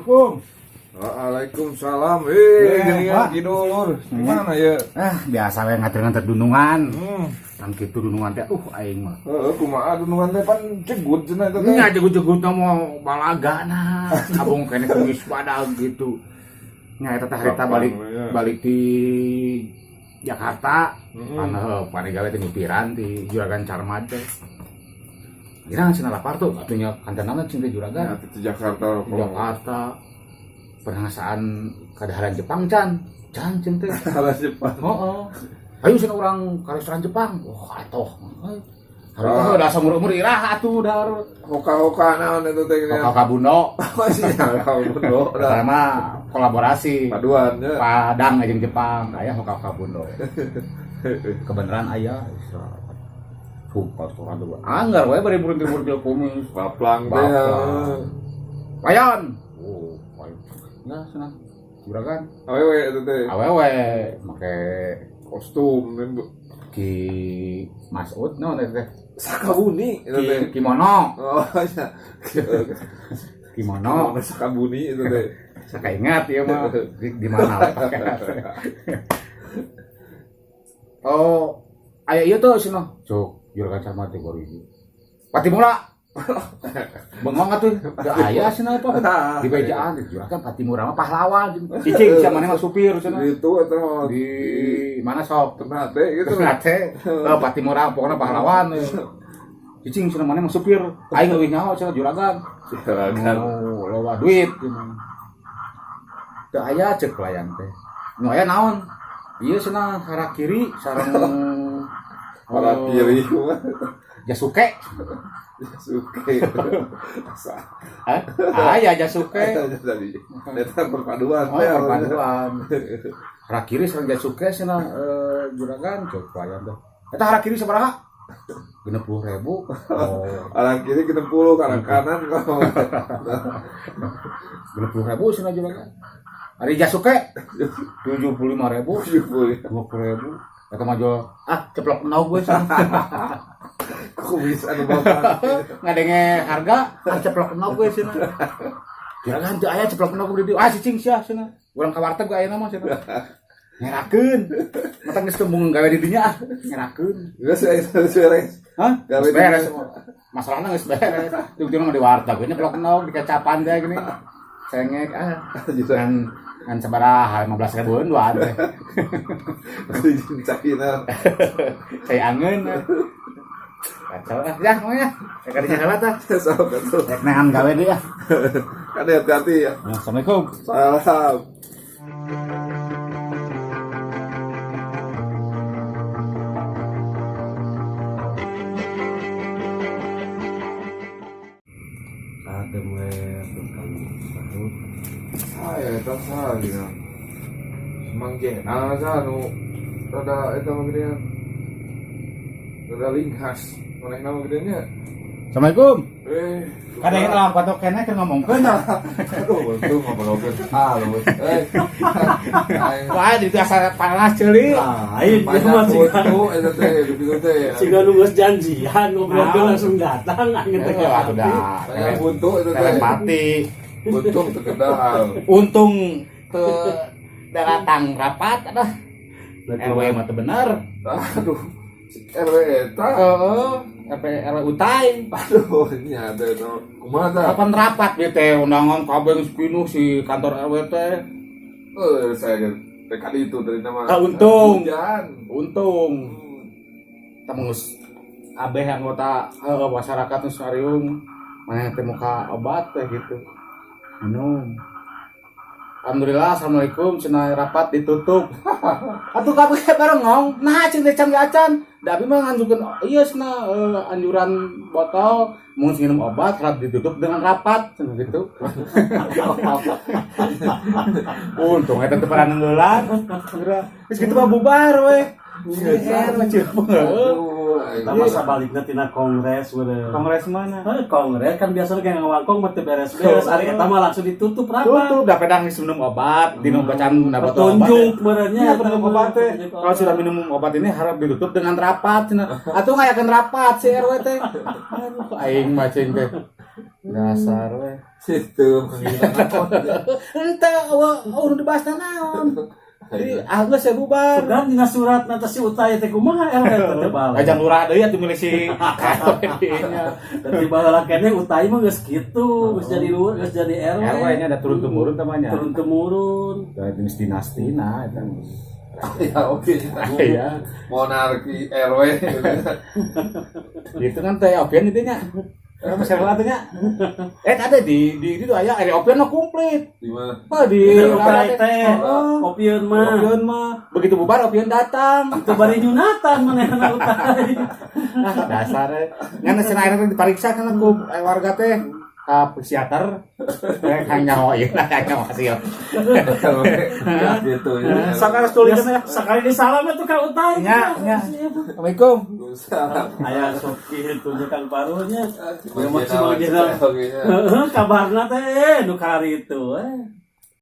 Assalamualaikum. Waalaikumsalam. Gini Pak. Kidul lur. Gimana ya? Ah, biasa we nganter-nganter dunungan. Kan kitu dunungan teh aing mah. Heeh, kumaha dunungan teh pan cegut cenah eta teh. Nya jegut-jegut mau balagana. Abong kene kumis badag gitu. Nya eta teh harita balik Ya. Balik di Jakarta. Pan heuh, pan gawe teh nyupiran di Juragan Carmad teh. Kira cenah lapar tuh, atunya kancanana cing teh juragan. Ya, di Jakarta. Di Jakarta. Pernahasaan kadaharan Jepang can. Can cing teh. Salah Jepang. Oh. Ayo cenah urang ka restoran Jepang. Wah, atoh. Harus udah seumur-umur iraha atuh dar. Hoka-hoka naon eta teh gini. Hoka Bundo. Masih ya, Bundo. Sama kolaborasi. Paduan ya. Padang jeung Jepang, aya Hoka Bundo. Kebenaran aya sumpah restoran tuh. Anggar we bari burung-burung kumis. Baplang teh. Baplang. Layan. Oh, layan. Nah, senang. Juragan. Awewe eta teh. Awewe make Kostum Ki Masud no teh. Sakabuni eta teh. Kimono. Oh, ya. Kimono. Kimono Sakabuni itu teh. Saka ingat ya mah di mana letaknya. Oh, aya ieu tuh cenah. Cuk, juragan sama teh gori. Patimura. Bengong atuh. Teu aya cenah apa. Di bejaan juragan Patimura mah pahlawan. Cicing sia maneh mah supir cenah. Itu atau Di mana sok? Ternate gitu. Ternate. Oh, Patimura pokoknya pahlawan. Cicing cenah maneh mah supir. Aing leuwih nyaho cenah juragan. Juragan. Oh, loba duit cenah. Teu aya ceuk pelayan teh. Nu aya naon? Ieu cenah harakiri sareng Harakiri. Jasuke. Jasuke. Hah? Aya Jasuke. Tadi. Eta perpaduan Oh, perpaduan. Harakiri sareng Jasuke cenah juragan ceuk pelayan teh. Eta harakiri sabaraha? 60.000. Oh. Arah kiri 60, arah kanan kalau 60.000 cenah juragan. Ari Jasuke 75.000. 70. 20.000. Eta mah jual ceplok endog we cenah. Kumis anu bapak. Ngadenge harga ceplok endog we cenah. Juragan teu aya ceplok endog di dieu. Ah cicing sia cenah. Urang ka warteg ge ayeuna mah cenah. Ngerakeun. Mata geus tembung gawe di dinya ah, ngerakeun. Geus geus beres. Hah? Gawe Geus di beres. Masalahna geus beres. Tunggu mah di warteg we nyeplok endog di kecapan teh gini. Cengek ah. Ngan ngan sabaraha 15.000-an duaan teh. Cakina. Cai angeun. Kacau ah, ya pokoknya. Rek kadinya heula tah. Sok atuh. Rek neangan gawe deui ah. Kan hati-hati ya. Assalamualaikum. Salam. Adem we tukang sahur. Saya eta saya. Mang Jenal sa nu rada eta mah gedean. Rada linghas. Manehna mah gedean nya. Assalamualaikum. Kadang Kadang lah patok keneh keur ngomongkeun tah. Aduh, untung ngobrolkeun. Ah, lu. Wah, di asa panas ceuli. Lain dia mah Banyak siga foto eta teh gitu teh. siga nu geus janjian ngobrolkeun Nah. langsung datang angin teh. Eh, atuh dah. Banyak buntu eta teh. Telepati. Untung teu kedal. Untung teu datang rapat adah. RW mah teu bener. Aduh. RW eta. Heeh, RW RW utai. Aduh, nya teh no. Kumaha tah? Kapan rapat ieu teh undangan kabeh geus pinuh si kantor RW teh. Saya PKD itu dari nama. Ah, untung. Hujan. Untung. Kita geus abeh anggota masyarakat nu sariung maneh teh muka obat teh gitu. Minum. Alhamdulillah, assalamualaikum, cenah rapat ditutup. Atuh kabeh bareng ngong. Nah, cing teh can ge acan. Da abi mah nganjurkeun ieu cenah anjuran botol mun minum obat harap ditutup dengan rapat cenah gitu. Untung eta teu pernah nenggelan. Geus kitu mah bubar we. Aduh, Eta masa balikna tina kongres we. Kongres mana? Eh, kongres kan biasanya kayak ngawangkong mah teu beres-beres. Ari eta mah langsung ditutup rapat. Tutup, dah pedang geus minum obat, dinu bacaan da botol obat. Petunjuk meureunnya Iya, petunjuk obat teh. Kalau sudah minum obat ini harap ditutup dengan rapat cenah. Atuh ngayakeun rapat si RW teh. Aduh, aing mah cing teh. Dasar we. Situ panggilan. Ente eueuh eueuh dibahas naon. Jadi ah geus ya bubar. Sugan dina surat nanti si Utai teh kumaha RW teh balik. Kajang lurah deui atuh milih si KW-nya. Tapi baheula keneh Utai mah geus kitu, geus jadi lurah, geus jadi RW. RW nya ada turun temurun tamanya. Turun temurun. Dari jenis dinasti nah eta. Ya oke. Iya. Monarki RW. Gitu kan teh Opian itu nya. Masalah teh nya. Eh ada di itu aya area Opian mah komplit. Di mana? Oh di Utai teh, Heeh. Opieun mah. Opian mah begitu bubar Opian datang. Itu bari nyunatan manehna Utai. Ah, dasar eh. Ngan cenah akhirnya teh diperiksa kan ku warga teh ka psikiater. Eh kang nyaho ieu lah kang nyaho hasil. Ya gitu ya. Sakar tulisan ya. Sekali disalam itu ka Utai. Nya, nya. Assalamualaikum. Salam. Aya sok kitu nya Kang Parunya. Ya Ya maksimal jenal. Oke. Heeh, kabarna teh nu kari itu eh.